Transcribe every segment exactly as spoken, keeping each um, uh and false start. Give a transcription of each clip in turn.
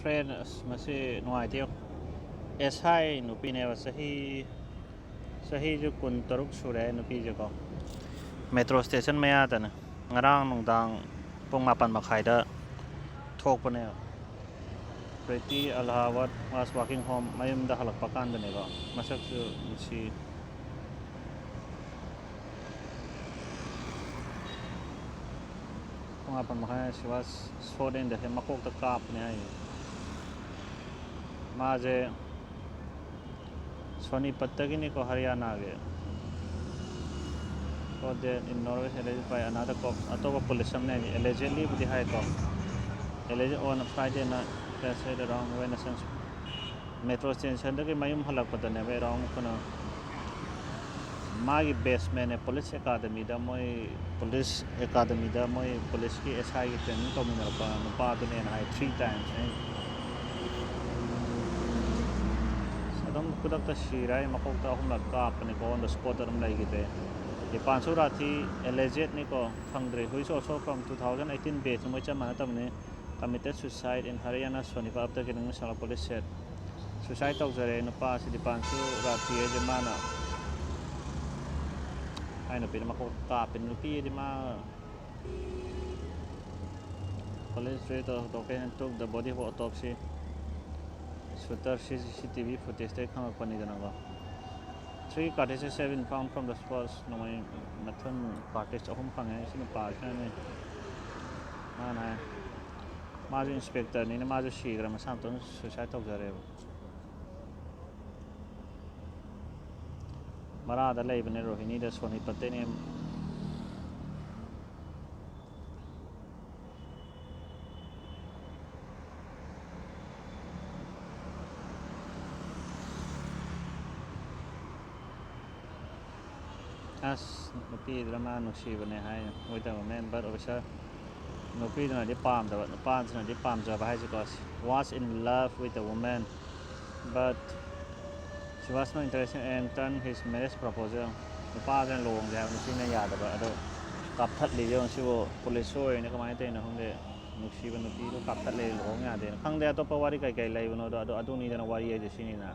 Friend, ꯑꯁ, ꯃꯁꯤ ꯅꯨꯡꯉꯥꯏꯇꯦ꯫ ꯑꯦꯁ ꯑꯥꯏ ꯅꯨꯄꯤꯅꯦꯕ, ꯆꯍꯤ, ꯆꯍꯤꯁꯨ ꯀꯨꯟ ꯇꯔꯨꯛ ꯁꯨꯔꯦ ꯅꯨꯄꯤꯁꯦꯀꯣ꯫ Metro station ꯃꯌꯥꯗꯅꯦ꯫ ꯉꯔꯥꯡ ꯅꯨꯡꯗꯥꯡ ꯄꯨꯡ ꯃꯥꯄꯟ ꯃꯈꯥꯏꯗ ꯊꯣꯛꯄꯅꯦꯕ꯫ Preeti Allahabad was walking home, ꯃꯌꯨꯝꯗ ꯍꯜꯂꯛꯄ ꯀꯥꯟꯗꯅꯦꯕ꯫ ꯃꯁꯛꯁꯨ ꯅꯨꯡꯁꯤ꯫ ꯄꯨꯡ ꯃꯥꯄꯟ ꯃꯈꯥꯏ, she was shot in the head, ꯃꯀꯣꯛꯇ ꯀꯥꯞꯄꯅꯦ ꯍꯥꯏꯌꯦ꯫ ꯃꯥꯁꯦ ꯁꯣꯅꯤꯄꯠꯇꯒꯤꯅꯤꯀꯣ, ꯍꯔꯤꯌꯥꯅꯥꯒꯤ꯫ Shot dead in Norway, alleged by another cop, ꯑꯇꯣꯞꯄ ꯄꯨꯂꯤꯁ ꯑꯃꯅ ꯍꯥꯏꯅꯤ, allegedly ꯕꯨꯗꯤ ꯍꯥꯏꯀꯣ꯫ Alleged on a Friday night, they said around when a metro ꯁ꯭ꯇꯦꯁꯟꯗꯒꯤ ꯃꯌꯨꯝ ꯍꯜꯂꯛꯄꯗꯅꯦꯕ, ꯑꯦꯔꯥꯎꯟ ꯀꯩꯅꯣ, ꯃꯥꯒꯤ ꯕꯦꯁꯃꯦꯟꯅꯦ, ꯄꯨꯂꯤꯁ ꯑꯦꯀꯥꯗꯃꯤꯗ ꯃꯣꯏ, ꯄꯨꯂꯤꯁ ꯑꯦꯀꯥꯗꯃꯤꯗ ꯃꯣꯏ ꯄꯨꯂꯤꯁꯀꯤ ꯑꯦꯁ ꯑꯥꯏꯒꯤ ꯇ꯭ꯔꯦꯅꯤꯡ ꯇꯧꯃꯤꯟꯅꯔꯛꯄ ꯅꯨꯄꯥꯗꯨꯅꯦꯅ ꯍꯥꯏ, ꯊ꯭ꯔꯤ ꯇꯥꯏꯝꯁ ꯍꯥꯏ꯫ ꯑꯗꯨꯝ ꯈꯨꯗꯛꯇ ꯁꯤꯔꯦ ꯍꯥꯏ, ꯃꯀꯣꯛꯇ ꯑꯍꯨꯝꯂꯛ ꯀꯥꯞꯄꯅꯤꯀꯣ, on the spot ꯑꯗꯨꯝ ꯂꯩꯈꯤꯗ꯭ꯔꯦ꯫ ꯗꯤꯄꯥꯟꯁꯨ ꯔꯥꯊꯤ, allegedꯅꯤꯀꯣ, ꯐꯪꯗ꯭ꯔꯤ, who is also from two thousand eighteen batch, ꯃꯣꯏ ꯆꯞ ꯃꯥꯟꯅꯗꯕꯅꯤ꯫ Committed suicide in Haryana, Sonipat after getting missing, police said. Suicide ꯇꯧꯖꯔꯦ ꯅꯨꯄꯥꯁꯤꯗꯤ, ꯄꯥꯟꯁꯨ ꯔꯥꯊꯤ ꯍꯥꯏꯁꯦ ꯃꯥꯅ ꯍꯥꯏ ꯅꯨꯄꯤꯅ ꯃꯀꯣꯛ ꯀꯥꯞꯄꯤ꯫ ꯅꯨꯄꯤ ꯍꯥꯏꯗꯤ ꯃꯥ police raid the location and took the body for autopsy. Shooter C C T V footageꯇꯩ ꯈꯪꯉꯛꯄꯅꯤꯗꯅꯀꯣ꯫ Three cartridges have been found from the spot. ꯅꯣꯡꯃꯩ ꯃꯊꯨꯟ cartridge ꯑꯍꯨꯝ ꯐꯪꯉꯦ꯫ ꯁꯤ ꯅꯨꯄꯥꯁꯤꯅꯅꯦ꯫ ꯃꯥꯅ ꯍꯥꯏ꯫ ꯃꯥꯁꯨ inspectorꯅꯤꯅ ꯃꯥꯁꯨ ꯁꯤꯈ꯭ꯔꯦ, ꯃꯁꯥ ꯃꯇꯣꯝꯇ suicide ꯇꯧꯖꯔꯦꯕ꯫ ꯃꯔꯥꯗ ꯂꯩꯕꯅꯦ, ꯔꯣꯍꯤꯅꯤꯗ, ꯁꯣꯅꯤꯄꯠꯇꯩꯅꯦ꯫ ꯑꯁ, ꯅꯨꯄꯤꯗꯨꯅ ꯃꯥ ꯅꯨꯡꯁꯤꯕꯅꯦ ꯍꯥꯏ, with the woman, but officer, ꯅꯨꯄꯤꯗꯨꯅꯗꯤ ꯄꯥꯝꯗꯕ, ꯅꯨꯄꯥꯗꯨꯅꯗꯤ ꯄꯥꯝꯖꯕ ꯍꯥꯏꯁꯤꯀꯣ, was in love with the woman, but she was not interested and turned his marriage proposal. ꯅꯨꯄꯥꯗꯨꯅ ꯂꯨꯍꯣꯡꯁꯦ ꯍꯥꯏꯕ, ꯅꯨꯄꯤꯅ ꯌꯥꯗꯕ, ꯑꯗꯣ ꯀꯥꯞꯊꯠꯂꯤꯁꯦ ꯌꯦꯡꯉꯨ꯫ ꯁꯤꯕꯨ ꯄꯨꯂꯤꯁꯁꯨ ꯑꯣꯏꯔꯤꯅꯦ, ꯀꯃꯥꯏꯅ ꯇꯧꯔꯤꯅꯣ ꯈꯪꯗꯦ꯫ ꯅꯨꯡꯁꯤꯕ ꯅꯨꯄꯤꯗꯣ ꯀꯥꯞꯊꯠꯂꯦ, ꯂꯨꯍꯣꯡ ꯌꯥꯗꯦꯅ꯫ ꯈꯪꯗꯦ ꯑꯇꯣꯞꯄ ꯋꯥꯔꯤ ꯀꯩ ꯀꯩ ꯂꯩꯕꯅꯣꯗꯣ, ꯑꯗꯣ ꯑꯗꯨꯅꯤꯗꯅ ꯋꯥꯔꯤ ꯍꯥꯏꯁꯦ, ꯁꯤꯅꯤꯅ꯫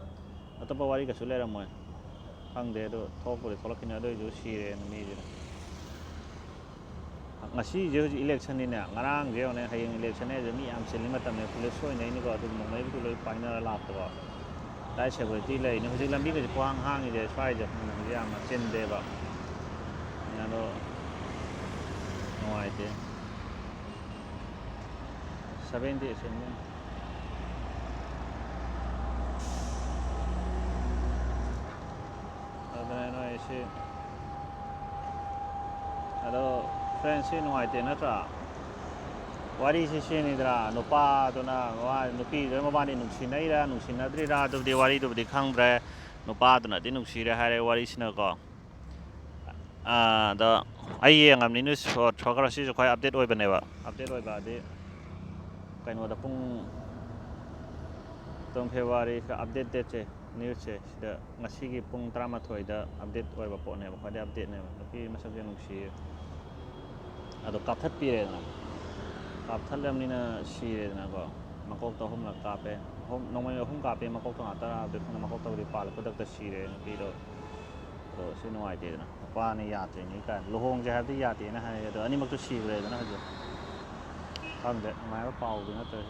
ꯑꯇꯣꯞꯄ ꯋꯥꯔꯤ ꯀꯩꯁꯨ ꯂꯩꯔꯝꯃꯣꯏ꯫ ꯈꯪꯗꯦ ꯑꯗꯣ, ꯊꯣꯛꯄꯨꯗꯤ ꯊꯣꯛꯂꯛꯈꯤꯅꯤ, ꯑꯗꯨ ꯑꯣꯏꯔꯁꯨ ꯁꯤꯔꯦꯅ ꯃꯤꯁꯤꯅ꯫ ꯉꯁꯤꯁꯦ ꯍꯧꯖꯤꯛ ꯏꯂꯦꯛꯁꯟꯅꯤꯅꯦ, ꯉꯔꯥꯡꯁꯦ ꯌꯦꯡꯉꯨꯅꯦ, ꯍꯌꯦꯡ ꯏꯂꯦꯛꯁꯟ ꯍꯥꯏꯁꯦ ꯃꯤ ꯌꯥꯝ ꯆꯤꯜꯂꯤ ꯃꯇꯝꯅꯦ, ꯄꯨꯂꯤꯁ ꯑꯣꯏꯅꯩꯅꯤꯀꯣ, ꯑꯗꯨ ꯅꯣꯡꯃꯩꯕꯨꯗꯤ ꯂꯣꯏ ꯄꯥꯏꯅꯔ ꯂꯥꯛꯄꯀꯣ꯫ ꯂꯥꯏ ꯁꯦꯀꯨꯔꯤꯇꯤ ꯂꯩꯅꯤ꯫ ꯍꯧꯖꯤꯛ ꯂꯝꯕꯤꯒꯁꯦ ꯄꯨꯡꯍꯥꯡ ꯍꯥꯡꯉꯤꯁꯦ, ꯁ꯭ꯋꯥꯏꯁꯦ ꯍꯧꯖꯤꯛ ꯌꯥꯝꯅ ꯆꯤꯟꯗꯦꯕ꯫ ꯑꯗꯣ ꯅꯨꯡꯉꯥꯏꯇꯦ꯫ Seventy assembly. ꯑꯗꯨꯅ ꯅꯣꯏ ꯁꯤ, ꯑꯗꯣ ꯐ꯭ꯔꯦꯟꯁꯤ ꯅꯨꯡꯉꯥꯏꯇꯦ ꯅꯠꯇ꯭ꯔꯥ? ꯋꯥꯔꯤꯁꯤ ꯁꯤꯅꯤꯗꯅ, ꯅꯨꯄꯥꯗꯨꯅ ꯃꯃꯥ-, ꯅꯨꯄꯤꯗꯨꯅ ꯃꯕꯥꯅꯤ ꯅꯨꯡꯁꯤꯅꯩꯔꯥ ꯅꯨꯡꯁꯤꯅꯗ꯭ꯔꯤꯔꯥ ꯑꯗꯨꯕꯨꯗꯤ ꯋꯥꯔꯤꯗꯨꯕꯨꯗꯤ ꯈꯪꯗ꯭ꯔꯦ꯫ ꯅꯨꯄꯥꯗꯨꯅꯗꯤ ꯅꯨꯡꯁꯤꯔꯦ ꯍꯥꯏꯔꯦ ꯋꯥꯔꯤꯁꯤꯅꯀꯣ꯫ ꯑꯥ, ꯑꯗꯣ ꯑꯩ ꯌꯦꯡꯉꯕꯅꯤꯅ ꯁꯣ-, ꯁꯣꯔꯠꯀꯠ ꯑꯁꯤꯁꯨ ꯈ꯭ꯋꯥꯏ ꯑꯞꯗꯦꯠ ꯑꯣꯏꯕꯅꯦꯕ꯫ ꯑꯞꯗꯦꯠ ꯑꯣꯏꯕ ꯍꯥꯏꯗꯤ ꯀꯩꯅꯣꯗ ꯄꯨꯡ ꯇꯨ ꯐꯦꯕ꯭ꯔꯨꯋꯥꯔꯤ ꯑꯞꯗꯦꯠ ꯗꯦꯠꯁꯦ, ꯅ꯭ꯌꯨꯁꯁꯦ ꯁꯤꯗ ꯉꯁꯤꯒꯤ ꯄꯨꯡ ꯇꯔꯥꯃꯥꯊꯣꯏꯗ ꯑꯞꯗꯦꯠ ꯑꯣꯏꯕ ꯄꯣꯠꯅꯦꯕ, ꯈ꯭ꯋꯥꯏꯗꯩ ꯑꯞꯗꯦꯠꯅꯦꯕ꯫ ꯅꯨꯄꯤ ꯃꯁꯛꯁꯦ ꯅꯨꯡꯁꯤꯌꯦ꯫ ꯑꯗꯣ ꯀꯥꯞꯊꯠꯄꯤꯔꯦꯗꯅ, ꯀꯥꯞꯊꯠꯂꯕꯅꯤꯅ ꯁꯤꯔꯦꯗꯅꯀꯣ꯫ ꯃꯀꯣꯛꯇ ꯑꯍꯨꯝꯂꯛ ꯀꯥꯞꯄꯦ꯫ ꯑꯍꯨꯝ, ꯅꯣꯡꯃꯩ ꯑꯍꯨꯝ ꯀꯥꯞꯄꯦ, ꯃꯀꯣꯛꯇ ꯉꯥꯛꯇ ꯀꯥꯞꯄꯦ, ꯈꯪꯗꯦ, ꯃꯀꯣꯛꯇꯕꯨꯗꯤ ꯄꯥꯜꯂꯦ, ꯈꯨꯗꯛꯇ ꯁꯤꯔꯦ ꯅꯨꯄꯤꯗꯣ꯫ ꯑꯗꯣ ꯁꯤ ꯅꯨꯡꯉꯥꯏꯇꯦꯗꯅ, ꯅꯨꯄꯥꯅ ꯌꯥꯗ꯭ꯔꯤꯅꯤ ꯀꯥꯏꯅ, ꯂꯨꯍꯣꯡꯁꯦ ꯍꯥꯏꯕꯗꯤ ꯌꯥꯗꯦꯅ ꯍꯥꯏ, ꯑꯗꯣ ꯑꯅꯤꯃꯛꯇꯣ ꯁꯤꯈ꯭ꯔꯦꯗꯅ ꯍꯧꯖꯤꯛ꯫ ꯈꯪꯗꯦ, ꯅꯨꯡꯉꯥꯏꯕ ꯄꯥꯎꯗꯤ ꯅꯠꯇ꯭ꯔꯦ꯫